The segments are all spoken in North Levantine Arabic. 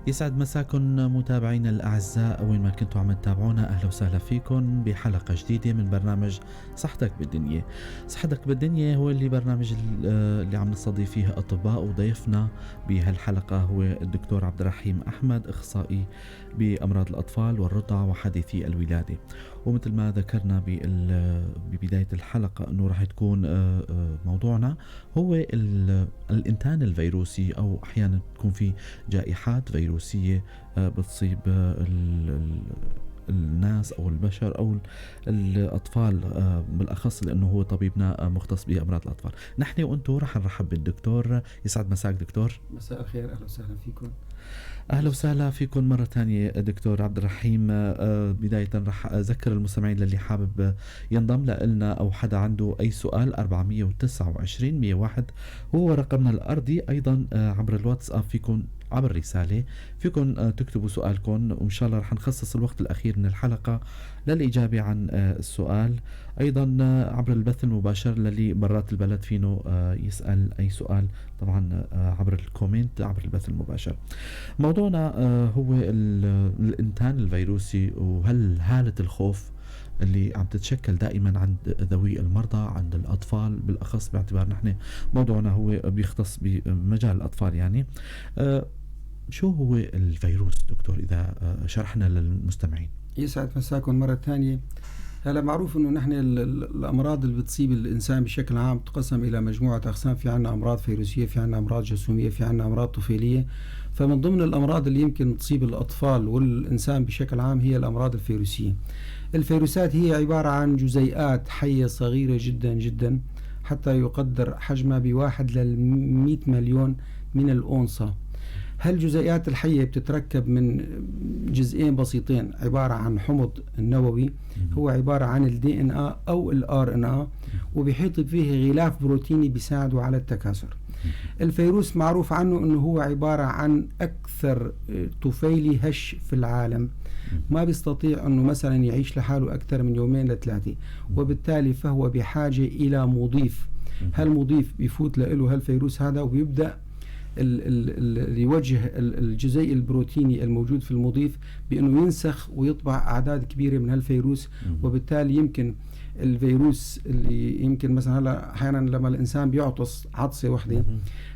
يسعد مساكم متابعينا الأعزاء وين ما كنتوا عم تتابعونا، أهلا وسهلا فيكم بحلقة جديدة من برنامج صحتك بالدنيا. صحتك بالدنيا هو اللي برنامج اللي عم نستضيف فيه أطباء، وضيفنا بهالحلقة هو الدكتور عبد الرحيم أحمد، أخصائي بأمراض الأطفال والرضع وحديثي الولادة. ومثل ما ذكرنا ببداية الحلقة أنه راح تكون موضوعنا هو الإنتان الفيروسي، أو أحيانا تكون في جائحات فيروسية بتصيب الناس أو البشر أو الأطفال بالأخص، لأنه هو طبيبنا مختص بأمراض الأطفال. نحن وأنتم رح نرحب بالدكتور. يسعد مساك دكتور. مساء الخير، أهلا وسهلا فيكم. أهلا وسهلا فيكم مرة ثانية دكتور عبد الرحيم. بداية رح أذكر المستمعين للي حابب ينضم لنا أو حدا عنده أي سؤال، 429 101 هو رقمنا الأرضي. أيضا عبر الواتساب فيكم، عبر رسالة فيكم تكتبوا سؤالكم، وإن شاء الله رح نخصص الوقت الأخير من الحلقة للإجابة عن السؤال. أيضا عبر البث المباشر للي برات البلد فينه يسأل أي سؤال، طبعا عبر ال comment عبر البث المباشر. موضوعنا هو الإنتان الفيروسي، وهل هالة الخوف اللي عم تتشكل دائما عند ذوي المرضى، عند الأطفال بالأخص، باعتبار نحن موضوعنا هو بيختص بمجال الأطفال. يعني شو هو الفيروس دكتور إذا شرحنا للمستمعين؟ يسعد مساكم مرة ثانية. هلا معروف انه نحن الامراض اللي بتصيب الانسان بشكل عام تقسم الى مجموعة اقسام، في عندنا امراض فيروسيه، في عندنا امراض جسوميه، في عندنا امراض طفيليه. فمن ضمن الامراض اللي يمكن تصيب الاطفال والانسان بشكل عام هي الامراض الفيروسيه. الفيروسات هي عبارة عن جزيئات حيه صغيرة جدا جدا، حتى يقدر حجمها ب1 ل100 مليون من الاونصه. هالجزيئات الحية بتتركب من جزئين بسيطين، عبارة عن حمض النووي هو عبارة عن ال DNA أو ال RNA، وبيحيط فيه غلاف بروتيني بيساعده على التكاثر. الفيروس معروف عنه أنه هو عبارة عن أكثر طفيلي هش في العالم، ما بيستطيع أنه مثلا يعيش لحاله أكثر من 2 ل3 أيام، وبالتالي فهو بحاجة إلى مضيف. هالمضيف بيفوت له هالفيروس هذا وبيبدأ يوجه الجزيء البروتيني الموجود في المضيف بأنه ينسخ ويطبع أعداد كبيرة من هالفيروس، وبالتالي يمكن الفيروس اللي يمكن مثلا هلا أحيانا لما الإنسان بيعطس عطسة واحدة،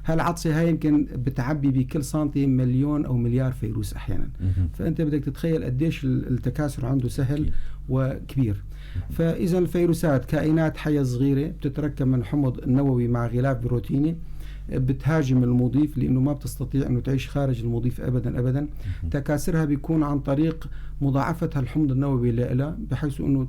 هالعطسة هاي يمكن بتعبي بكل سنتي 1 أو مليار فيروس أحيانا. فأنت بدك تتخيل قديش التكاثر عنده سهل وكبير. فإذا الفيروسات كائنات حية صغيرة بتتركب من حمض نووي مع غلاف بروتيني، بتهاجم المضيف لأنه ما بتستطيع أنه تعيش خارج المضيف أبدا أبدا. تكاثرها بيكون عن طريق مضاعفة الحمض النووي لها، بحيث أنه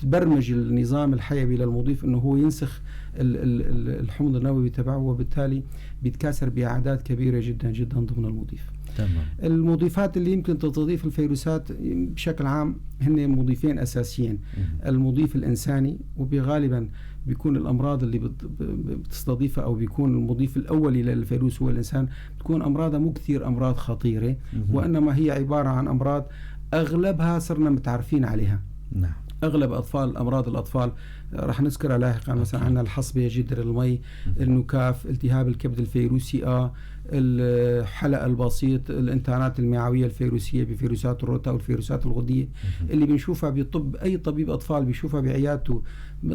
تبرمج النظام الحيوي للمضيف أنه هو ينسخ الحمض النووي تبعه، وبالتالي بيتكاثر بأعداد كبيرة جدا جدا ضمن المضيف. تمام. المضيفات اللي يمكن تستضيف الفيروسات بشكل عام هن مضيفين أساسيين. المضيف الإنساني، وغالبا بيكون الأمراض اللي بتستضيفها أو بيكون المضيف الأولي للفيروس هو الإنسان، بتكون أمراضها مو كثير أمراض خطيرة، وإنما هي عبارة عن أمراض أغلبها صرنا متعرفين عليها. نعم. أغلب أطفال أمراض الأطفال رح نذكرها لاحقا، مثلا عندنا الحصبة، جدر المي، النكاف، التهاب الكبد الفيروسي، الحلق البسيط، الانتانات المعوية الفيروسية بفيروسات الروتا والفيروسات الغدية اللي بنشوفها بطب أي طبيب أطفال بيشوفها بعيادته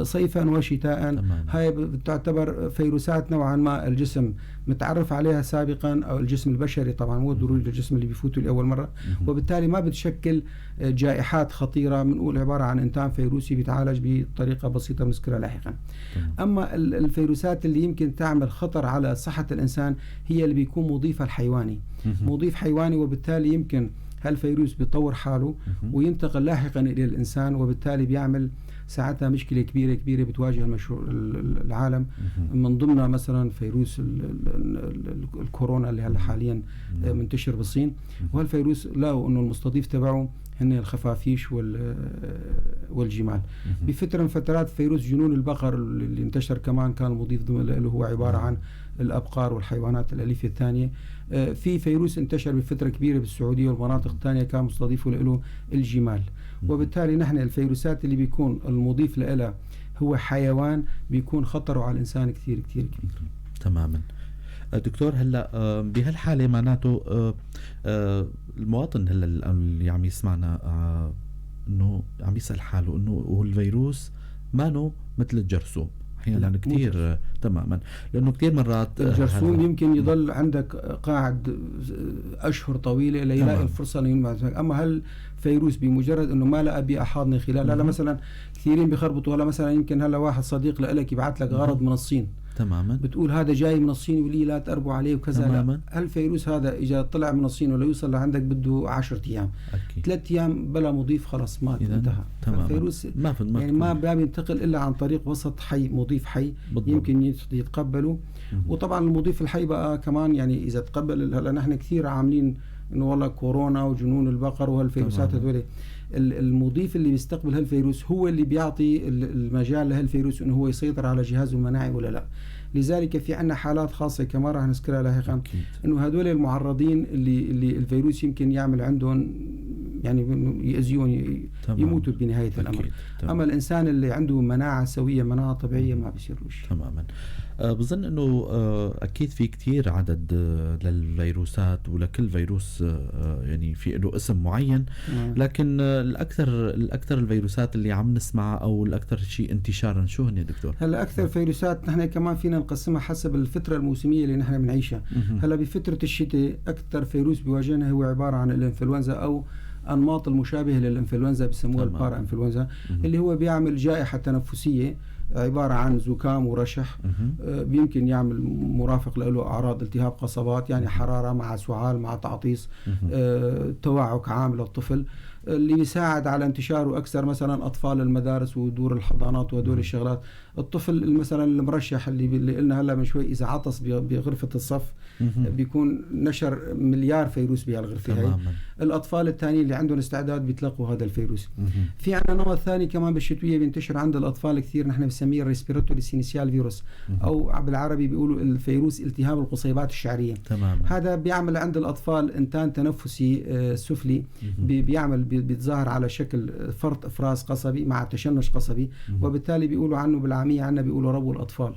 صيفا وشتاء. هاي بتعتبر فيروسات نوعا ما الجسم متعرف عليها سابقا، أو الجسم البشري طبعا، مو ضروري الجسم اللي بيفوته لأول مرة، وبالتالي ما بتشكل جائحات خطيرة. بنقول عبارة عن انتان فيروسي بيتعالج بطريقة بسيطة بنذكرها لاحقا. أما الفيروسات اللي يمكن تعمل خطر على صحة الإنسان هي اللي بيكون مضيفها الحيواني، مضيف حيواني، وبالتالي يمكن هالفيروس بيطور حاله وينتقل لاحقا إلى الإنسان، وبالتالي بيعمل ساعتها مشكلة كبيرة كبيرة بتواجه المشروع العالم، من ضمنها مثلا فيروس الكورونا اللي هلا حاليا منتشر بالصين. وهالفيروس لقوا انه المستضيف تبعه هن الخفافيش والجمال. بفترة من فترات فيروس جنون البقر اللي انتشر كمان كان المضيف له هو عبارة عن الأبقار والحيوانات الأليفة الثانية. في فيروس انتشر بفترة كبيرة بالسعودية والمناطق الثانية كان مستضيفه له الجمال. وبالتالي نحن الفيروسات اللي بيكون المضيف لها هو حيوان بيكون خطره على الإنسان كثير كثير كبير. تماما. دكتور، هلا بهالحالة معناته المواطن هلا اللي عم يسمعنا انه عم يسال حاله انه هو الفيروس مانو مثل الجرثوم احيانا كثير. تماما، لانه كثير مرات الجرثوم يمكن يضل عندك قاعد اشهر طويلة ليلاقي الفرصة لينمو. اما هالفيروس بمجرد انه ما لقى بيئة حاضنة خلال، هلا مثلا كثيرين بخربطوا، هلا مثلا يمكن هلا واحد صديق لك يبعث لك غرض من الصين، تماما، بتقول هذا جاي من الصين ولي لا تقربوا عليه وكذا. تماما. هالفيروس هذا اذا طلع من الصين ولا يوصل لعندك بده 10 ايام، 3 ايام بلا مضيف خلص مات، انتهى. تماما. الفيروس ما يعني ما بينتقل الا عن طريق وسط حي، مضيف حي. يمكن يتقبله. وطبعا المضيف الحي بقى كمان يعني اذا تقبل، هلا نحن كثير عاملين انه والله كورونا وجنون البقر وهالفيروسات هذول، المضيف اللي بيستقبل هالفيروس هو اللي بيعطي المجال لهالفيروس انه هو يسيطر على جهازه المناعي ولا لا. لذلك في عندنا حالات خاصة كمان راح نذكرها لاحقا، انه هدول المعرضين اللي الفيروس يمكن يعمل عندهم يعني يأذيون، يموتوا بنهاية الأمر. أما الإنسان اللي عنده مناعة سوية، مناعة طبيعية، ما بيصير له شيء. تماما. بظن انه اكيد في كثير عدد للفيروسات، ولكل فيروس يعني في له اسم معين. لكن الاكثر الفيروسات اللي عم نسمعها او الاكثر شيء انتشارا شو هن دكتور؟ هلا اكثر فيروسات نحن كمان فينا نقسمها حسب الفترة الموسمية اللي نحن بنعيشها. هلا بفترة الشتاء اكثر فيروس بيواجهنا هو عبارة عن الانفلونزا او انماط المشابهة للانفلونزا، بسموها ال parainfluenza، اللي هو بيعمل جائحة تنفسية عبارة عن زكام ورشح، يمكن يعمل مرافق له أعراض التهاب قصبات، يعني حرارة مع سعال مع تعطيس، توعك عام للطفل. اللي بيساعد على انتشاره اكثر مثلا اطفال المدارس ودور الحضانات وهدول الشغلات. الطفل مثلا المرشح اللي قلنا هلا من شوي، اذا عطس بغرفه الصف بيكون نشر مليار فيروس بهالغرفه هي. الاطفال الثانيين اللي عندهم استعداد بيتلقوا هذا الفيروس. في عندنا نمط ثاني كمان بالشتويه بينتشر عند الاطفال كثير، نحن بنسميه ال respiratory syncytial virus، او بالعربي بيقولوا الفيروس التهاب القصيبات الشعريه. هذا بيعمل عند الاطفال انتان تنفسي سفلي، بيعمل بيتظاهر على شكل فرط افراز قصبي مع تشنج قصبي، وبالتالي بيقولوا عنه بالعامية عنا بيقولوا ربو الاطفال.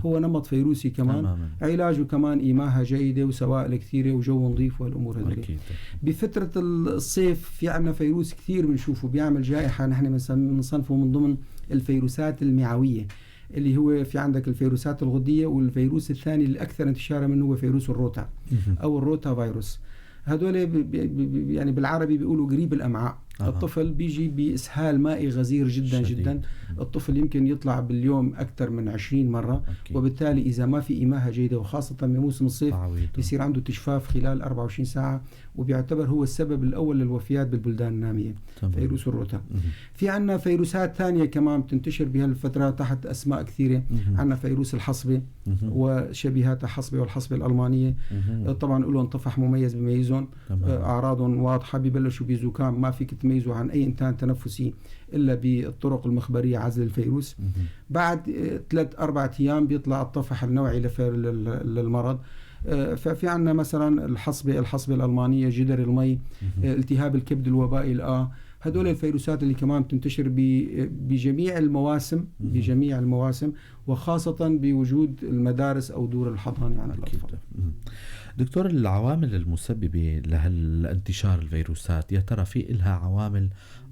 هو نمط فيروسي كمان. علاجه كمان إماهة جيدة وسوائل كثيرة وجو نظيف والامور هذه. بفترة الصيف في عندنا فيروس كثير بنشوفه بيعمل جائحه، نحن بنصنفه من ضمن الفيروسات المعويه، اللي هو في عندك الفيروسات الغديه، والفيروس الثاني الاكثر انتشارا منه هو فيروس الروتا او الروتا فيروس. هدول بي يعني بالعربي بيقولوا قريب الامعاء. الطفل بيجي باسهال مائي غزير جدا شديد. جدا. الطفل يمكن يطلع باليوم اكثر من 20 مره. وبالتالي اذا ما في اماهه جيدة وخاصة بموسم الصيف بيصير عنده تجفاف خلال 24 ساعه، وبيعتبر هو السبب الاول للوفيات بالبلدان الناميه. فيروس الروتا. في عندنا فيروسات ثانية كمان بتنتشر بهالفترة تحت اسماء كثيره. عندنا فيروس الحصبة وشبيهاتها، حصبه والحصبة الالمانيه. طبعا لهم طفح مميز بيميزهم، اعراضهم واضحه، ببلشوا بزكام، ما فيك تميزوا عن اي انتان تنفسي الا بالطرق المخبرية عزل الفيروس. بعد 3 4 ايام بيطلع الطفح النوعي للمرض. ففي عندنا مثلا الحصبه، الحصبة الالمانيه، جدري المي، التهاب الكبد الوبائي الآ. هدول الفيروسات اللي كمان بتنتشر بجميع المواسم، بجميع المواسم، وخاصة بوجود المدارس أو دور الحضانة عند الأطفال. دكتور، العوامل المسببة لهالانتشار الفيروسات، يا ترى في إلها عوامل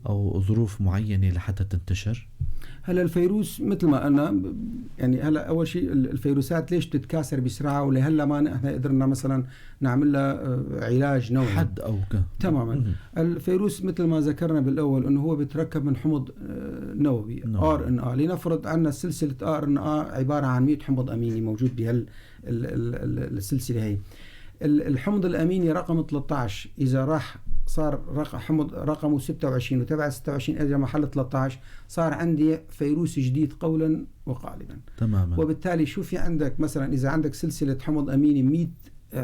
أو ظروف معينة لحتى تنتشر؟ هلا الفيروس مثل ما قلنا، يعني هلا اول شيء الفيروسات ليش بتتكاثر بسرعة ولهلا ما نحن قدرنا مثلا نعمل لها علاج نوعي حد او تماما. الفيروس مثل ما ذكرنا بالاول انه هو بيتركب من حمض نووي RNA. لنفرض عندنا سلسلة RNA عبارة عن 100 حمض اميني موجود بهال السلسلة هي. الحمض الاميني رقم 13 اذا راح صار رقم حمض رقمه 26 وتبع 26 اجى محل 13، صار عندي فيروس جديد قولا وقالبا. وبالتالي شو في عندك؟ مثلا اذا عندك سلسلة حمض اميني 100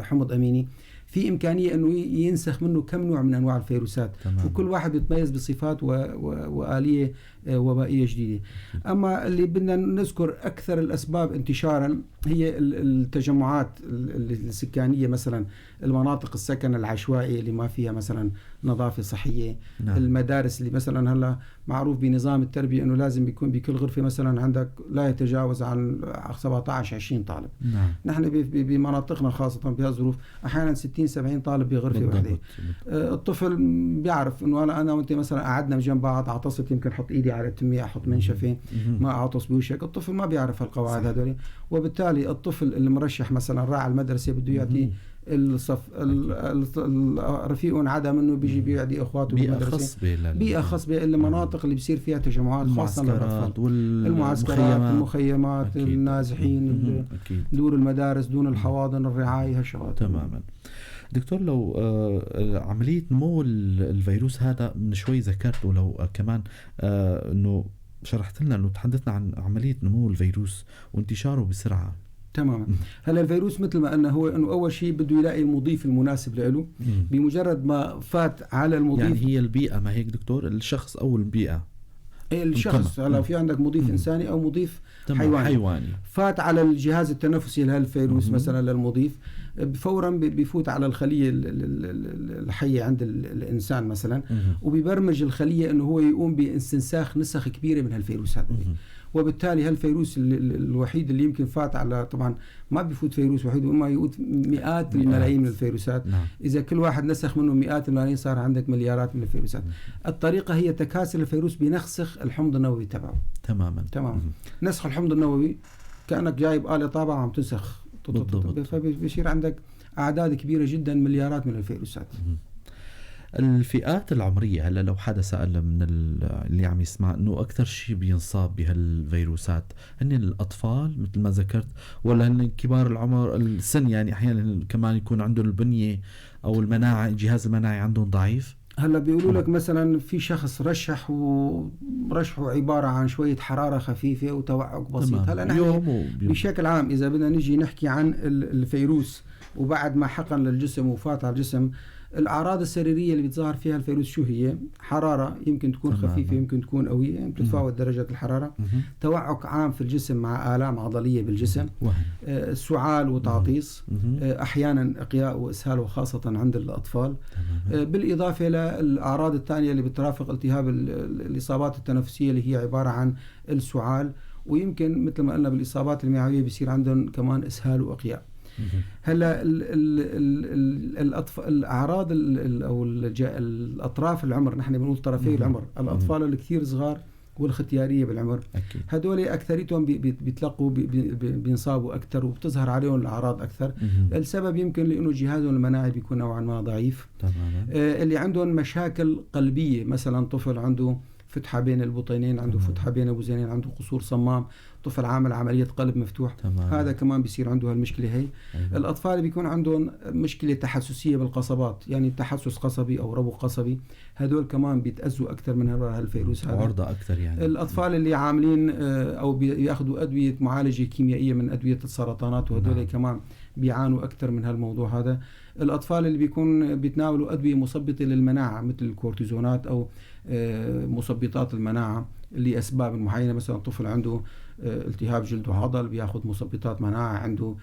حمض اميني، في عندك 100 فيروس. في إمكانية أنه ينسخ منه كم نوع من أنواع الفيروسات. وكل واحد بيتميز بصفات وآلية وبائية جديدة. أما اللي بدنا نذكر أكثر الأسباب انتشارا هي التجمعات السكانية، مثلا المناطق السكن العشوائي اللي ما فيها مثلا نظافة صحية. نعم. المدارس اللي مثلا هلا معروف بنظام التربية أنه لازم بيكون بكل غرفة مثلا عندك لا يتجاوز عن 17-20 طالب. نعم. نحن بمناطقنا خاصة بهالظروف أحيانا 60-70 طالب بغرفة واحدة. الطفل بيعرف أنه أنا وأنت مثلا قعدنا جنب بعض، عطست يمكن حط إيدي على تمي، أحط منشفة، ما أعطس بوشك. الطفل ما بيعرف هالقواعد هذول، وبالتالي الطفل المرشح مثلا راح على المدرسة بده يعطي الصف رفيقه انعدى منه، بيجي بيعدي اخواته بالمدرسة. بيئة خصبة المناطق اللي بيصير فيها تجمعات خاصة للاطفال، المعسكرات، المخيمات، النازحين، دور المدارس، دون الحواضن، الرعاية، هالشغلات. تماما. دكتور، لو عملية نمو الفيروس هذا من شوي ذكرت، ولو كمان انه شرحت لنا انه تحدثنا عن عملية نمو الفيروس وانتشاره بسرعة. تماما. هلا الفيروس مثل ما قلنا هو انه اول شيء بده يلاقي المضيف المناسب له. بمجرد ما فات على المضيف، يعني هي البيئة، ما هيك دكتور؟ الشخص او البيئة. الشخص. هلا في عندك مضيف انساني او مضيف حيواني. فات على الجهاز التنفسي لهالفيروس مثلا للمضيف، فورا بيفوت على الخلية الحية عند الانسان مثلا، وبيبرمج الخلية انه هو يقوم باستنساخ نسخ كبيرة من هالفيروس هذا. وبالتالي هالفيروس الوحيد اللي يمكن فات على، طبعا ما بيفوت فيروس وحيد، وما يفوت مئات الملايين من الفيروسات. نعم. إذا كل واحد نسخ منه مئات الملايين صار عندك مليارات من الفيروسات. الطريقة هي تكاثر الفيروس بنسخ الحمض النووي تبعه. تماما. نسخ الحمض النووي كأنك جايب آلة طابعة وعم تنسخ، فبيصير عندك أعداد كبيرة جدا، مليارات من الفيروسات. الفئات العمرية، هلا لو حدا سأل من اللي عم يسمع انه اكثر شيء بينصاب بهالفيروسات هن الاطفال مثل ما ذكرت، ولا هن كبار العمر السن؟ يعني احيانا كمان يكون عندهم البنية او المناعة، الجهاز المناعي عندهم ضعيف. هلا بيقولوا لك مثلا في شخص رشح، ورشحه عبارة عن شوية حرارة خفيفة وتوعك بسيط. هلا نحن بشكل عام اذا بدنا نجي نحكي عن الفيروس وبعد ما حقن للجسم وفات على الجسم، الأعراض السريرية اللي بتظهر فيها الفيروس شو هي؟ حرارة يمكن تكون خفيفة، يمكن تكون قوية، يمكن تتفاوت درجة الحرارة، توعك عام في الجسم مع آلام عضلية بالجسم، سعال وتعطيس، أحيانا إقياء وإسهال وخاصة عند الأطفال. بالإضافة للأعراض الثانية اللي بترافق التهاب الإصابات التنفسية اللي هي عبارة عن السعال، ويمكن مثل ما قلنا بالإصابات المعوية بيصير عندهم كمان إسهال وإقياء. هلا الاعراض او الاطراف العمر، نحن بنقول طرفي العمر، الاطفال اللي كثير صغار والختياريه بالعمر، هدول اكثريتهم بيتلقوا بينصابوا اكثر وبتظهر عليهم الاعراض اكثر. السبب يمكن لانه جهازهم المناعي بيكون نوعا ما ضعيف. اللي عندهم مشاكل قلبية، مثلا طفل عنده فتحة بين البطينين، عنده فتحة بين البزينين، عنده قصور صمام، طفل عامل عملية قلب مفتوح. هذا كمان بيصير عنده هالمشكلة هي. أيوة. الأطفال بيكون عندهم مشكلة تحسسية بالقصبات، يعني تحسس قصبي أو ربو قصبي، هدول كمان بيتأذوا أكثر من هالفيروس هذا، عرضة أكثر يعني. الأطفال اللي عاملين أو بياخذوا أدوية معالجة كيميائية من أدوية السرطانات، وهدول كمان بيعانوا أكثر من هالموضوع هذا. الأطفال اللي بيكون بيتناولوا أدوية مثبطة للمناعة مثل الكورتيزونات أو مثبطات المناعة لأسباب معينة، مثلا طفل عنده التهاب جلد وعضل بياخذ مثبطات مناعة، عنده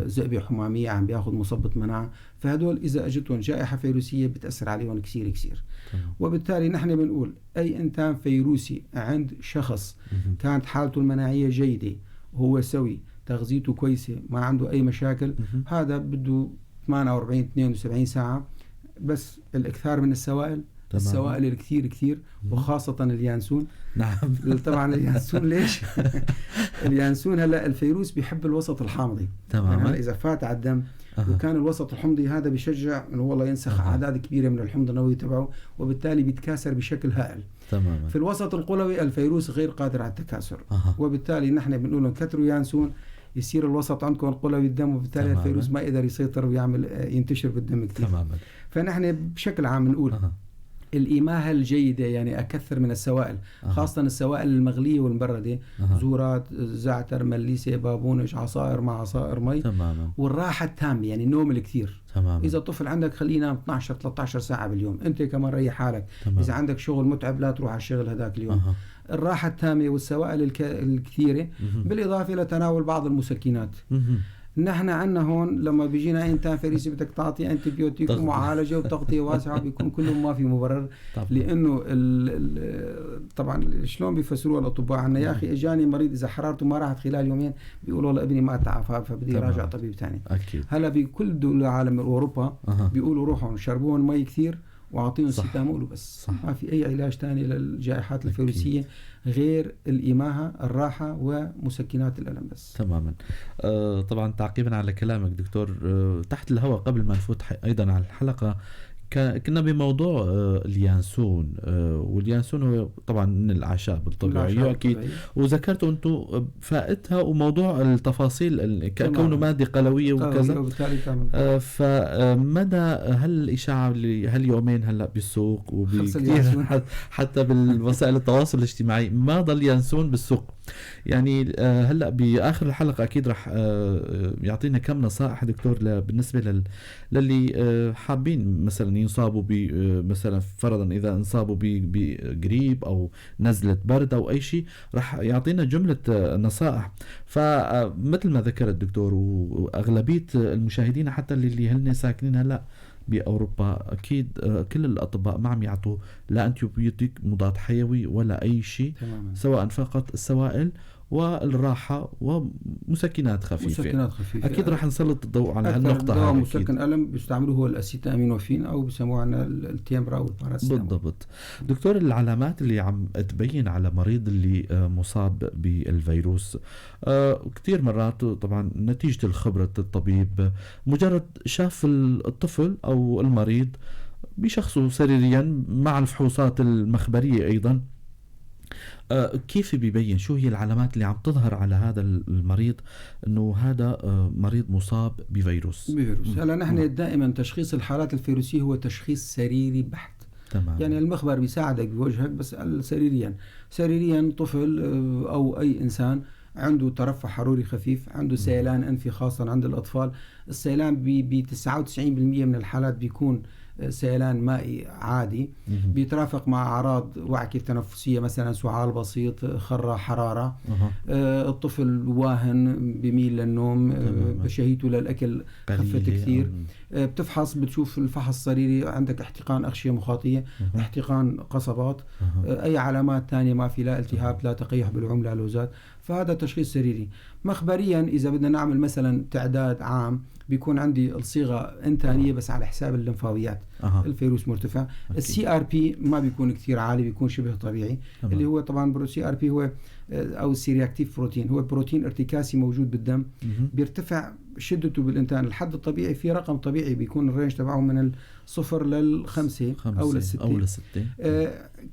ذئبة حمامية عم بياخذ مثبط مناعة، فهدول إذا أجتهم جائحة فيروسية بتأثر عليهم كثير كثير. وبالتالي نحن بنقول أي إنتان فيروسي عند شخص كانت حالته المناعية جيدة، هو سوي، تغذيته كويسة، ما عنده أي مشاكل، هذا بده 48 72 ساعة بس. الإكثار من السوائل، السوائل الكثير كثير، وخاصة اليانسون. نعم. طبعا اليانسون ليش؟ اليانسون هلا الفيروس بيحب الوسط الحامضي. تماما. يعني هلا إذا فات على الدم وكان الوسط الحمضي هذا بيشجع انه والله ينسخ اعداد كبيرة من الحمض النووي تبعه، وبالتالي بيتكاثر بشكل هائل. تماما. في الوسط القلوي الفيروس غير قادر على التكاثر. وبالتالي نحن بنقول لهم كتروا يانسون، يصير الوسط عندكم قلوي الدم، وبالتالي الفيروس ما يقدر يسيطر ويعمل ينتشر بالدم كثير. تماما. فنحن بشكل عام بنقول الإماهة الجيدة، يعني أكثر من السوائل، خاصة السوائل المغلية والمبردة، زورات، زعتر، مليسة، بابونج، عصائر مع عصائر مي. والراحة التامة، يعني النوم الكثير. إذا طفل عندك خليه ينام 12 13 ساعة باليوم، أنت كمان ريح حالك. إذا عندك شغل متعب لا تروح على الشغل هذاك اليوم. الراحة التامة والسوائل الكثيرة، بالإضافة إلى تناول بعض المسكنات. نحن عندنا هون لما بيجينا انتان فيروسي بدك تعطي antibiotic ومعالجة وتغطيه واسعة، بيكون كله ما في مبرر. لانه طبعا شلون بيفسروها الاطباء عنا، يا اخي اجاني مريض اذا حرارته ما راحت خلال يومين بيقول والله ابني ما تعافى فبدي يراجع طبيب ثاني. هلا بكل دول العالم اوروبا بيقولوا روحوا شربوهم مي كثير واعطيهم سيتامول وبس. ما في اي علاج ثاني للجائحات الفيروسيه غير الإماهة، الراحة، ومسكنات الألم بس. تماما. طبعا تعقيبا على كلامك دكتور، تحت الهواء قبل ما نفوت أيضا على الحلقة كنا بموضوع اليانسون، واليانسون هو طبعا من الأعشاب الطبيعية أكيد، وذكرتوا أنتم فائدتها وموضوع التفاصيل كونه مادة قلوية وكذا. فمدى هل الإشاعة اللي هاليومين هلا بالسوق وبكثير حتى بالوسائل التواصل الاجتماعي ما ضل يانسون بالسوق، يعني هلا باخر الحلقة اكيد رح يعطينا كم نصائح دكتور بالنسبة للي حابين مثلا ينصابوا مثلا فرضا اذا انصابوا بجريب او نزله برد او اي شيء، رح يعطينا جملة نصائح. فمثل ما ذكر الدكتور واغلبيه المشاهدين حتى اللي هن ساكنين هلا باوروبا اكيد كل الاطباء ما عم يعطوا لا antibiotic مضاد حيوي ولا اي شيء، سواء فقط السوائل والراحة ومسكنات خفيفة. مسكنات خفيفة اكيد راح نسلط الضوء على هالنقطة. دواء مسكن الم بيستعملوه هو الاسيتامينوفين او بسموه عنا التيمبرا او الباراسيتامول. بالضبط. دكتور، العلامات اللي عم تبين على مريض اللي مصاب بالفيروس كثير مرات طبعا نتيجة الخبرة الطبيب مجرد شاف الطفل او المريض بشخصه سريريا مع الفحوصات المخبرية ايضا، كيف بيبين شو هي العلامات اللي عم تظهر على هذا المريض انه هذا مريض مصاب بفيروس؟ هلا نحن دائما تشخيص الحالات الفيروسية هو تشخيص سريري بحت. تمام. يعني المخبر بيساعدك بوجهك، بس سريريا طفل او اي انسان عنده ترفع حروري خفيف، عنده سيلان انفي خاصة عند الاطفال. السيلان ب 99% من الحالات بيكون سيلان مائي عادي، بيترافق مع أعراض وعكة تنفسية مثلا سعال بسيط، خرة، حرارة. الطفل واهن، بيميل للنوم، شهيته للأكل خفت كثير. بتفحص، بتشوف الفحص السريري عندك احتقان أغشية مخاطية، احتقان قصبات، أي علامات تانية ما في، لا التهاب لا تقيح بالعملة لا لوزات. فهذا تشخيص سريري. مخبريا إذا بدنا نعمل مثلا تعداد عام بيكون عندي الصيغة انتانية بس على حساب الليمفاويات. الفيروس مرتفع. ال CRP ما بيكون كثير عالي، بيكون شبه طبيعي. اللي هو طبعا CRP هو او ال C-reactive protein، هو بروتين ارتكاسي موجود بالدم. بيرتفع شدته بالانتان. الحد الطبيعي في رقم طبيعي بيكون ال range تبعه من 0 لل5 او لل6.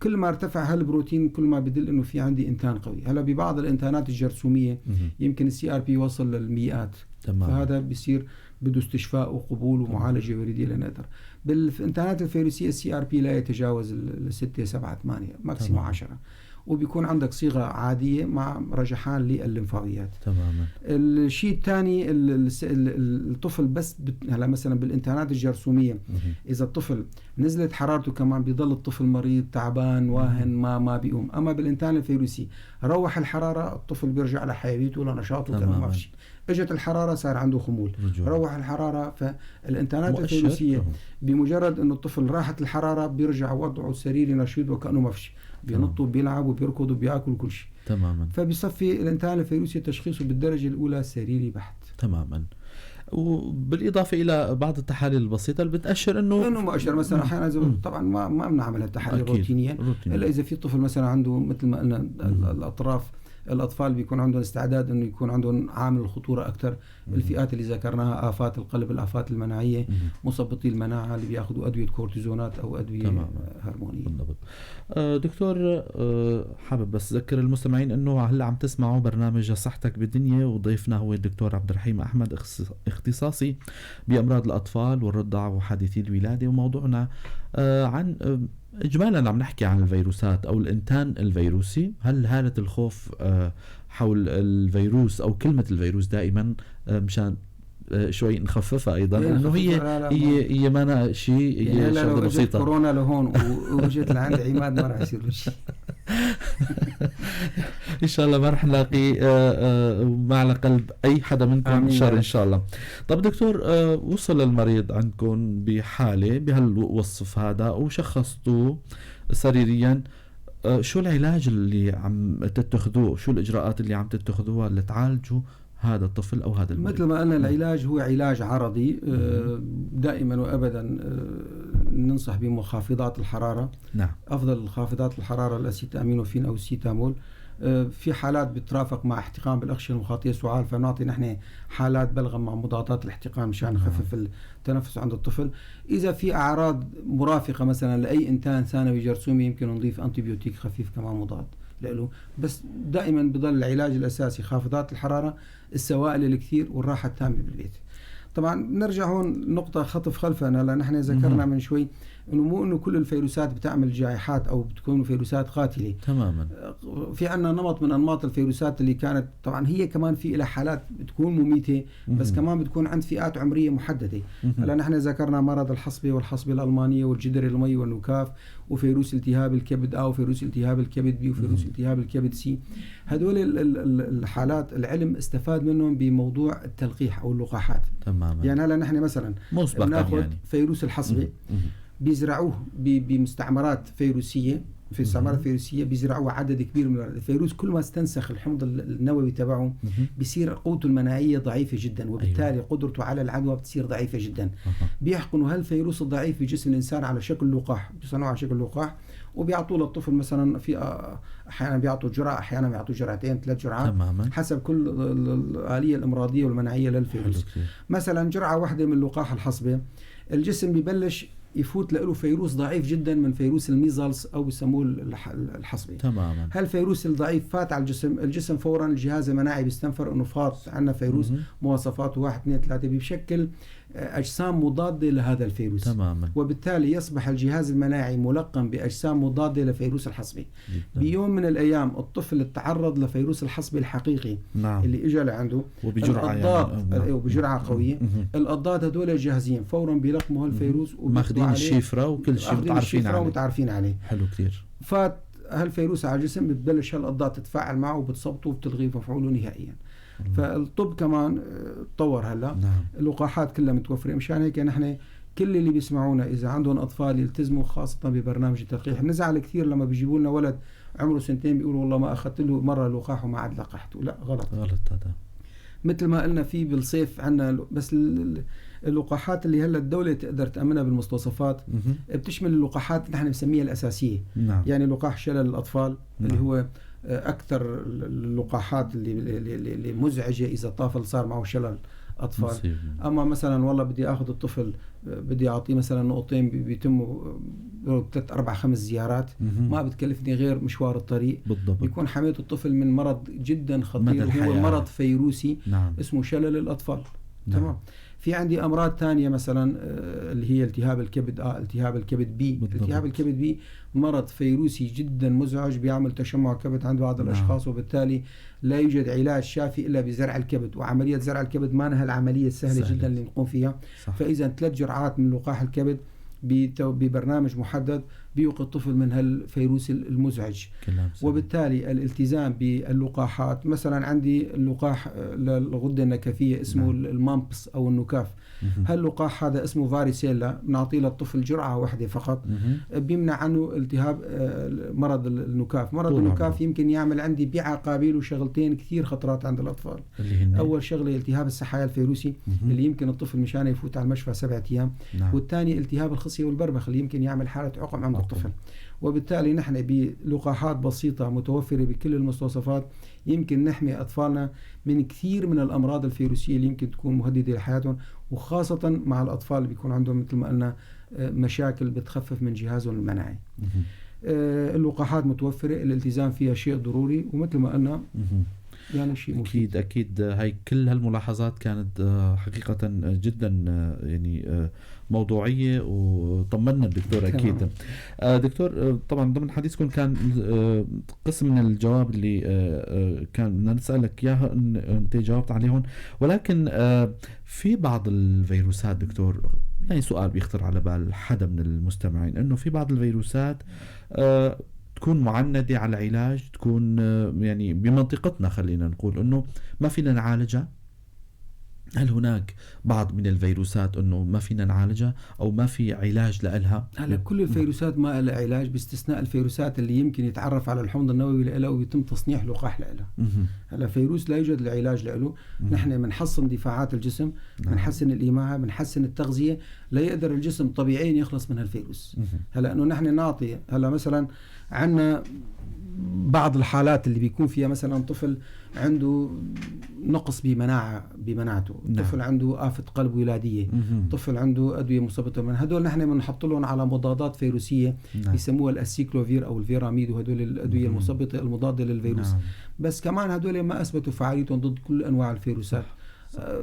كل ما ارتفع هالبروتين كل ما بدل انه في عندي انتان قوي. هلا ببعض الانتانات الجرثوميه يمكن ال CRP يوصل للمئات. فهذا بيصير بده استشفاء وقبول ومعالجة وريديه لنقدر. بالانتانات الفيروسيه ال CRP لا يتجاوز 6 7 8 maximum 10، وبيكون عندك صيغة عادية مع رجحان للليمفاويات. تماما. الشيء الثاني الطفل بس هلا مثلا بالانتانات الجرثوميه اذا الطفل نزلت حرارته كمان بيضل الطفل مريض تعبان واهن ما بيقوم. اما بالانتان الفيروسي روح الحرارة الطفل بيرجع لحيويته لنشاطه كانه ما في شيء. اجت الحرارة صار عنده خمول. روح الحرارة. فالانتانات الفيروسيه بمجرد انه الطفل راحت الحرارة بيرجع وضعه السريري نشيط وكانه ما في شيء، بينط وبيلعب وبيركض وبياكل كل شيء. تماما. فبيصفي الانتان الفيروسي تشخيصه بالدرجة الاولى سريري بحت. تماما. وبالاضافة الى بعض التحاليل البسيطة اللي بتاشر انه مؤشر مثلا احيانا طبعا ما بنعمل التحاليل روتينيا الا اذا في طفل مثلا عنده مثل ما قلنا الاطراف، الأطفال بيكون عندهم استعداد أنه يكون عندهم عامل الخطورة أكثر. الفئات اللي ذكرناها، آفات القلب، الآفات المناعية، مثبطي المناعة اللي بيأخذوا أدوية كورتيزونات أو أدوية هرمونية. بالضبط. دكتور، حابب بس أذكر المستمعين أنه هلا عم تسمعوا برنامج صحتك بالدنيا، وضيفنا هو الدكتور عبد الرحيم أحمد، اختصاصي بأمراض الأطفال والرضع وحديثي الولادة، وموضوعنا عن اجمالا عم نحكي عن الفيروسات او الانتان الفيروسي، هل هالة الخوف حول الفيروس او كلمة الفيروس دائما مشان شوي نخففها ايضا، انه هي ما شيء، هي شغله بسيطة. كورونا لهون واجت لعند عماد ما راح يصير شيء. ان شاء الله ما رح نلاقي ما على قلب اي حدا منكم شر ان شاء الله. طب دكتور، وصل المريض عندكم بحاله بهالوصف هذا وشخصتوه سريريا، شو العلاج اللي عم تتخذوه؟ شو الاجراءات اللي عم تتخذوها لتعالجوا هذا الطفل او هذا المريض؟ مثل ما قلنا العلاج هو علاج عرضي، دائما وابدا ننصح بمخافضات الحرارة. نعم. افضل خافضات الحرارة الاسيتامينوفين او السيتامول. في حالات بترافق مع احتقان بالاغشيه المخاطيه سعال، فنعطي نحن حالات بلغم مع مضادات الاحتقان مشان نخفف التنفس عند الطفل. اذا في اعراض مرافقة مثلا لاي انتان ثانوي جرثومي يمكن نضيف antibiotique خفيف كمان مضاد له، بس دائما بضل العلاج الاساسي خافضات الحرارة، السوائل الكثير، والراحة التامة بالبيت. طبعا نرجع هون نقطة خطف خلفنا، لأن نحن ذكرنا من شوي انه مو انه كل الفيروسات بتعمل جائحات او بتكون فيروسات قاتله. تماما. في عندنا نمط من انماط الفيروسات اللي كانت طبعا هي كمان في لها حالات بتكون مميته، بس كمان بتكون عند فئات عمرية محددة. هلا نحن ذكرنا مرض الحصبة والحصبة الالمانية والجدري المي والنكاف وفيروس التهاب الكبد A وفيروس التهاب الكبد B وفيروس التهاب الكبد C. هدول الحالات العلم استفاد منهم بموضوع التلقيح او اللقاحات. تماما. يعني هلا نحن مثلا بناخذ يعني فيروس الحصبة، بيزرعوه بمستعمرات فيروسيه، في مستعمرات فيروسيه بيزرعوه عدد كبير من الفيروس. كل ما استنسخ الحمض النووي تبعه بيصير قوته المناعية ضعيفة جدا، وبالتالي قدرته على العدوى بتصير ضعيفة جدا. بيحقنوا هالفيروس الضعيف في جسم الانسان على شكل لقاح، بيصنعوه على شكل لقاح وبيعطوه للطفل مثلا. في احيانا بيعطوا جرعة، احيانا بيعطوا جرعتين، 3 جرعات. تماما. حسب كل الآلية الامراضيه والمناعيه للفيروس. مثلا جرعة واحدة من لقاح الحصبة، الجسم ببلش يفوت له فيروس ضعيف جدا من فيروس ال measles او بسموه الحصبة. تماما. هالفيروس الضعيف فات على الجسم، الجسم فورا الجهاز المناعي بيستنفر انه فات عندنا فيروس مواصفاته 1 2 3، بيشكل اجسام مضادة لهذا الفيروس. تماما. وبالتالي يصبح الجهاز المناعي ملقم باجسام مضادة لفيروس الحصبة. بيوم من الايام الطفل تعرض لفيروس الحصبة الحقيقي. نعم. اللي اجى لعنده وبجرعه يعني وبجرعه قوية. الاضداد هدول جاهزين فورا بيلقموا هالفيروس وماخذين الشفرة وكل شيء متعرفين عليه. حلو كثير. فات هالفيروس على الجسم، بتبلش هالاضداد تتفاعل معه وبتثبطه وبتلغي مفعوله نهائيا. فالطب كمان تطور هلا. نعم. اللقاحات كلها متوفرة، مشان هيك نحن كل اللي بيسمعونا اذا عندهم اطفال يلتزموا خاصة ببرنامج التلقيح. بنزعل كثير لما بيجيبوا لنا ولد عمره 2 سنين بيقولوا والله ما اخذت له مرة لقاح وما عاد لقحته. لا، غلط غلط هذا. مثل ما قلنا في بالصيف عندنا بس اللقاحات اللي هلا الدولة تقدر تامنها بالمستوصفات بتشمل اللقاحات نحن بنسميها الاساسية. نعم. يعني لقاح شلل الاطفال. نعم. اللي هو اكثر اللقاحات اللي مزعجة اذا طفل صار معه شلل اطفال. مصيب. اما مثلا والله بدي اخذ الطفل بدي اعطيه مثلا نقطتين بيتموا 3 4 5 زيارات، ما بتكلفني غير مشوار الطريق. بالضبط. بيكون حميت الطفل من مرض جدا خطير، هو مرض فيروسي. نعم. اسمه شلل الاطفال. نعم. تمام. في عندي امراض ثانية مثلا اللي هي التهاب الكبد A، التهاب الكبد B. بالضبط. التهاب الكبد B مرض فيروسي جدا مزعج، بيعمل تشمع كبد عند بعض نعم. الاشخاص، وبالتالي لا يوجد علاج شافي الا بزرع الكبد، وعملية زرع الكبد ما لها العملية السهلة جدا اللي نقوم فيها. صح. فاذا 3 جرعات من لقاح الكبد ببرنامج محدد بيوقي الطفل من هالفيروس المزعج. وبالتالي الالتزام باللقاحات. مثلا عندي اللقاح للغدة النكافية اسمه نعم. ال mumps أو النكاف. هاللقاح هذا اسمه varicella، بنعطيه للطفل جرعة واحدة فقط، بيمنع عنه التهاب مرض النكاف. مرض النكاف يمكن يعمل عندي بعقابيله شغلتين كثير خطرات عند الأطفال. أول شغلة التهاب السحايا الفيروسي اللي يمكن الطفل مشان يفوت على المشفى 7 أيام. نعم. والثاني التهاب الخصية والبربخ اللي يمكن يعمل حالة عقم عند الطفل. وبالتالي نحن بلقاحات بسيطة متوفرة بكل المستوصفات يمكن نحمي أطفالنا من كثير من الأمراض الفيروسية اللي يمكن تكون مهددة لحياتهم، وخاصة مع الأطفال اللي بيكون عندهم مثل ما قلنا مشاكل بتخفف من جهازهم المناعي. اللقاحات متوفرة، الالتزام فيها شيء ضروري، ومثل ما قلنا يعني شيء مفيد. اكيد اكيد، هاي كل هالملاحظات كانت حقيقة جدا يعني موضوعية، وطمنا الدكتور اكيد. دكتور، طبعا ضمن حديثكم كان قسم من الجواب اللي كان بدنا نسألك اياها انت جاوبت عليهم، ولكن في بعض الفيروسات دكتور، يعني سؤال بيخطر على بال حدا من المستمعين، انه في بعض الفيروسات تكون معندة على العلاج، تكون يعني بمنطقتنا خلينا نقول انه ما فينا نعالجها. هل هناك بعض من الفيروسات انه ما فينا نعالجها او ما في علاج لها؟ هلا كل الفيروسات ما لها علاج، باستثناء الفيروسات اللي يمكن يتعرف على الحمض النووي لها ويتم تصنيع لقاح لها. هلا فيروس لا يوجد العلاج له، نحن بنحصن دفاعات الجسم، بنحسن الإماعة، بنحسن التغذية، لا يقدر الجسم طبيعيا يخلص من هالفيروس. هلا انه نحن نعطي، هلا مثلا عندنا بعض الحالات اللي بيكون فيها مثلا طفل عنده نقص بمناعته، طفل عنده آفة قلب ولادية، طفل عنده أدوية مثبطة من هدول، نحن بنحط لهم على مضادات فيروسية بيسموها الأسيكلوفير أو الفيراميد، وهدول الأدوية المثبطة المضادة للفيروس. بس كمان هدول ما أثبتوا فعاليتهم ضد كل أنواع الفيروسات،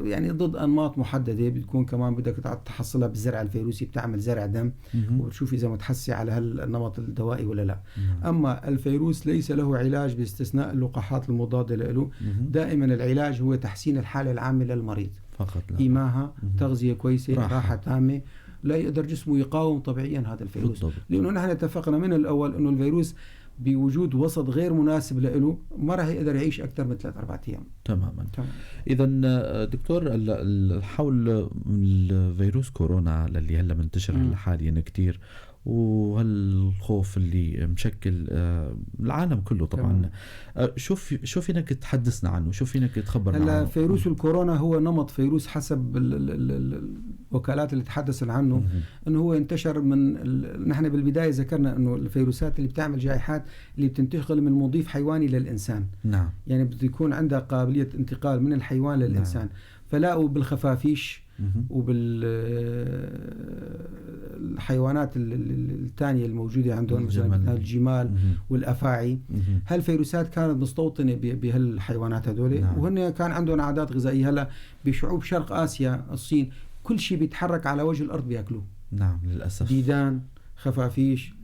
يعني ضد أنماط محددة، بتكون كمان بدك تحصلها بالزرع الفيروسي، بتعمل زرع دم وبتشوف إذا متحسي على هالنمط الدوائي ولا لا. أما الفيروس ليس له علاج باستثناء اللقاحات المضادة له. دائما العلاج هو تحسين الحالة العامة للمريض فقط، إيماها، تغذية كويسة، راحة تامة، لا يقدر جسمه يقاوم طبيعيا هذا الفيروس. بالضبط. لأنه نحن اتفقنا من الأول أنه الفيروس بوجود وسط غير مناسب له ما راح يقدر يعيش أكثر من 3-4 أيام. تماما. إذا دكتور، حول الفيروس كورونا اللي هلا منتشر هلا حاليا كثير، وهالخوف اللي مشكل العالم كله طبعا، شو فينك تحدثنا عنه؟ شو فينك تخبرنا عنه؟ هلا فيروس الكورونا هو نمط فيروس حسب الوكالات اللي تحدثت عنه، انه هو انتشر من نحن بالبداية ذكرنا انه الفيروسات اللي بتعمل جائحات اللي بتنتقل من مضيف حيواني للانسان. يعني بده يكون عندها قابلية انتقال من الحيوان للانسان. فلاقوا بالخفافيش وبالحيوانات الثانية الموجودة عندهم، مثلا الجمال والأفاعي. هالفيروسات كانت مستوطنة بهالحيوانات هذول، وهن كان عندهم عادات غذائية. هلا بشعوب شرق آسيا، الصين، كل شيء بيتحرك على وجه الأرض بياكلوه. للأسف. ديدان، خفافيش،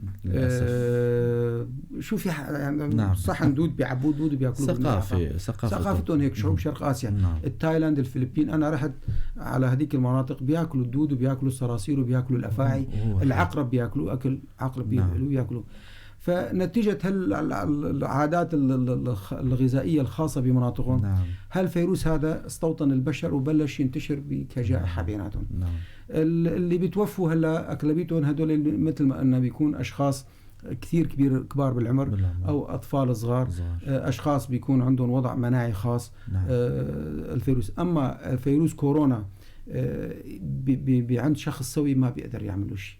شو في يعني صحن دود بيعبوه دود بياكلوه. ثقافتهم هيك شعوب شرق آسيا. التايلاند، الفلبين، أنا رحت على هذيك المناطق بياكلوا الدود وبياكلوا الصراصير وبياكلوا الأفاعي، العقرب بياكلوا، أكل عقرب بياكلوه. فنتيجة العادات الغذائية الخاصة بمناطقهم، هالفيروس هذا استوطن البشر وبلش ينتشر كجائحة بيناتهم. اللي بيتوفوا هلا أغلبيتهم هدول مثل ما قلنا بيكون أشخاص كثير كبار بالعمر أو أطفال صغار، أشخاص بيكون عندهم وضع مناعي خاص. الفيروس. أما فيروس كورونا عند شخص سوي ما بيقدر يعمل له شيء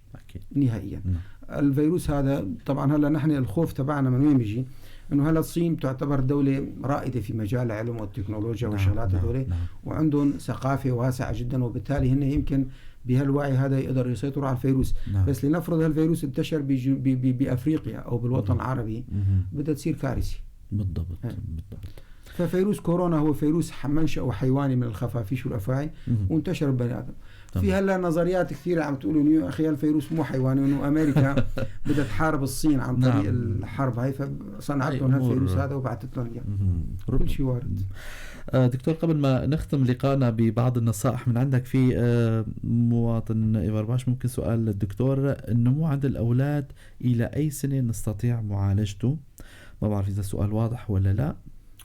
نهائيا. الفيروس هذا طبعا هلا نحن الخوف تبعنا من وين بيجي؟ انه هلا الصين تعتبر دولة رائدة في مجال العلم والتكنولوجيا والشغلات هذول، وعندهم ثقافة واسعة جدا، وبالتالي هن يمكن بهالوعي هذا يقدروا يسيطروا على الفيروس. بس لنفرض هالفيروس انتشر بافريقيا او بالوطن العربي، بدها تصير كارثة. بالضبط. بالضبط. ففيروس كورونا هو فيروس منشأه حيواني من الخفافيش والافاعي وانتشر ببني ادم. في هلا نظريات كثيرة عم تقول انه يا اخي الفيروس مو حيواني، انه امريكا بدها تحارب الصين عن طريق الحرب هاي، فصنعت لهم هالفيروس هذا وبعثت لهم اياه. كل شيء وارد. دكتور، قبل ما نختم لقاءنا ببعض النصائح من عندك، في مواطن إيفرباش ممكن سؤال للدكتور، النمو عند الأولاد إلى أي سنة نستطيع معالجته؟ ما بعرف إذا السؤال واضح ولا لا.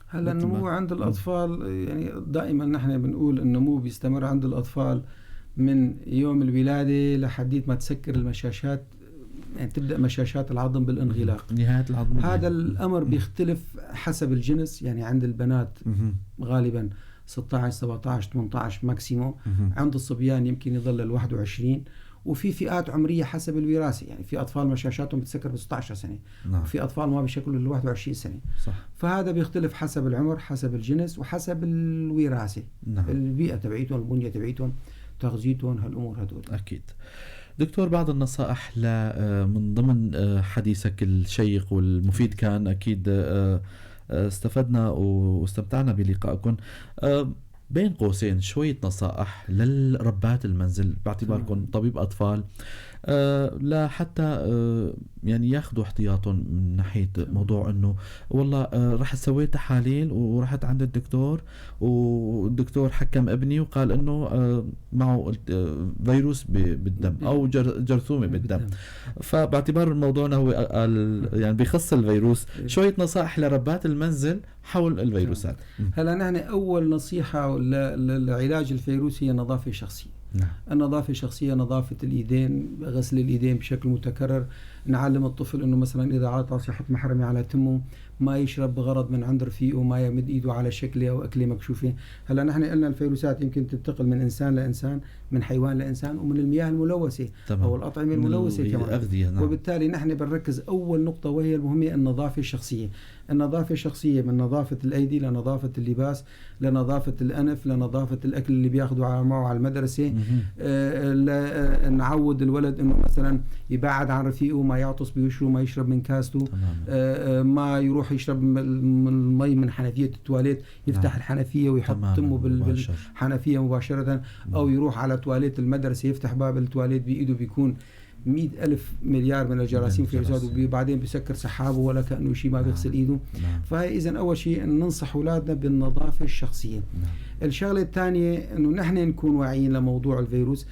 هلا النمو عند الأطفال، يعني دائما نحن بنقول النمو بيستمر عند الأطفال من يوم الولادة لحديت ما تسكر المشاشات، يعني تبدأ مشاشات العظم بالانغلاق، نهاية العظم. هذا الأمر بيختلف حسب الجنس، يعني عند البنات غالبا 16 17 18 ماكسيمو، عند الصبيان يمكن يظل 21، وفي فئات عمرية حسب الوراثة، يعني في أطفال مشاشاتهم بتسكر ب 16 سنة، وفي أطفال ما بيشكلوا ل 21 سنة. فهذا بيختلف حسب العمر، حسب الجنس، وحسب الوراثة، البيئة تبعيتهم، البنية تبعيتهم، تغذيتهم، هالأمور هدول. أكيد. دكتور، بعض النصائح من ضمن حديثك الشيق والمفيد كان أكيد استفدنا واستمتعنا بلقائكم. بين قوسين شوية نصائح للربات المنزل باعتباركم طبيب أطفال، لحتى يعني ياخذوا احتياطهم من ناحية موضوع انه والله رحت سويت تحاليل ورحت عند الدكتور والدكتور حكم ابني وقال انه معه فيروس بالدم او جرثومة بالدم. فباعتبار موضوعنا هو يعني بخص الفيروس، شوية نصائح لربات المنزل حول الفيروسات. هلا نحن اول نصيحة للعلاج الفيروسي هي النظافة الشخصية. النظافة الشخصية، نظافة الإيدين، غسل الإيدين بشكل متكرر. نعلم الطفل إنه مثلا إذا عطس يحط محرمة على تمه، ما يشرب بغرض من عند رفيقه، ما يمد إيده على شكله أو أكلة مكشوفة. هلا نحن قلنا الفيروسات يمكن تنتقل من إنسان لإنسان، من حيوان لإنسان، ومن المياه الملوثة أو الأطعمة الملوثة كمان. الأغذية، نعم. وبالتالي نحن بنركز أول نقطة وهي المهمة، النظافة الشخصية. النظافة الشخصية من نظافة الأيدي لنظافة اللباس لنظافة الأنف لنظافة الأكل اللي بياخده معه على المدرسة. نعود الولد إنه مثلا يبعد عن رفيقه، ما يعطس بوشه، ما يشرب من كاسته، ما يروح يشرب من المي من حنفية التواليت، يفتح الحنفية ويحط تمه بالحنفية مباشرة، أو يروح على تواليت المدرسة يفتح باب التواليت بإيده، بيكون 100,000 مليار من الجراثيم في الجسد، وبعدين بيسكر سحابه ولا كأنه شيء، ما بيغسل إيده. فهي إذا أول شيء ننصح أولادنا بالنظافة الشخصية. الشغلة الثانية إنه نحن نكون واعيين لموضوع الفيروس.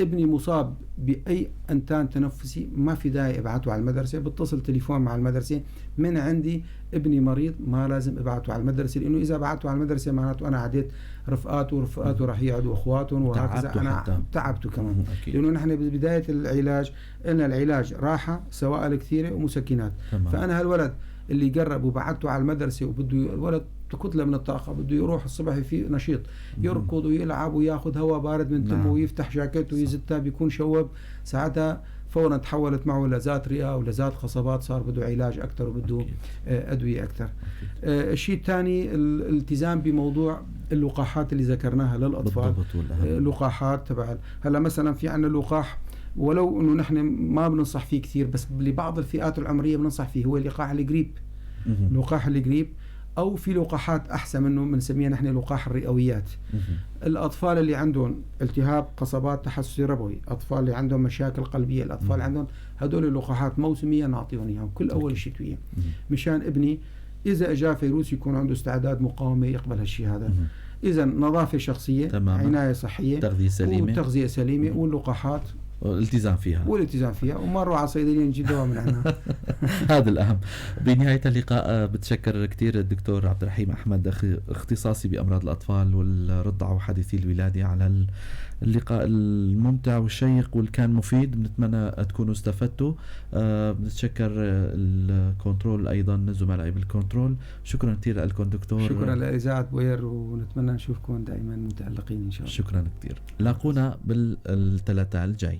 ابني مصاب بأي أنتان تنفسي ما في داعي ابعته على المدرسة، بتصل تليفون مع المدرسة من عندي، ابني مريض ما لازم ابعته على المدرسة، لأنه إذا بعته على المدرسة معناته أنا عديت رفقاته، ورفقاته راح يعدوا أخواتهم، وهكذا. أنا حتى تعبته كمان. لأنه نحن ببداية العلاج قلنا العلاج راحة، سوائل كثيرة ومسكنات. فأنا هالولد اللي قرب وبعته على المدرسة وبده الولد كتلة من الطاقة، بده يروح الصبح في نشيط، يركض ويلعب وياخذ هواء بارد من تمه ويفتح جاكيته ويزتها، بيكون شوب. ساعتها فورا تحولت معه لذات رئة ولذات قصبات، صار بده علاج أكثر وبده أدوية أكثر. الشيء الثاني الالتزام بموضوع اللقاحات اللي ذكرناها للأطفال. لقاحات تبع هلا مثلا في عندنا لقاح، ولو انه نحن ما بننصح فيه كثير، بس لبعض الفئات العمرية بننصح فيه، هو لقاح الجريب. لقاح الجريب، او في لقاحات احسن منه بنسميها نحن لقاح الرئويات. الاطفال اللي عندهم التهاب قصبات تحسسي ربوي، اطفال اللي عندهم مشاكل قلبية، الاطفال اللي عندهم هدول اللقاحات موسميا نعطيهم اياهم كل اول الشتوية، مشان ابني اذا اجى فيروس يكون عنده استعداد مقاومة يقبل هالشيء هذا. اذا نظافة شخصية، عناية صحية، تغذية سليمة، وتغذية سليمة، واللقاحات والالتزام فيها، والالتزام فيها، وما نروح على الصيدلية نجيب دواء من عندنا. هذا الأهم. بنهاية اللقاء بتشكر كثير الدكتور عبد الرحيم أحمد، اختصاصي بأمراض الأطفال والرضع وحديثي الولادة، على اللقاء الممتع والشيق واللي كان مفيد. بنتمنى تكونوا استفدتوا. بنتشكر الكنترول أيضا، زملائي بالكنترول. شكرا كثير لكم دكتور. شكرا لإذاعة بوير، ونتمنى نشوفكم دائما متألقين إن شاء الله. شكرا كثير. لاقونا بالثلاثاء الجاي.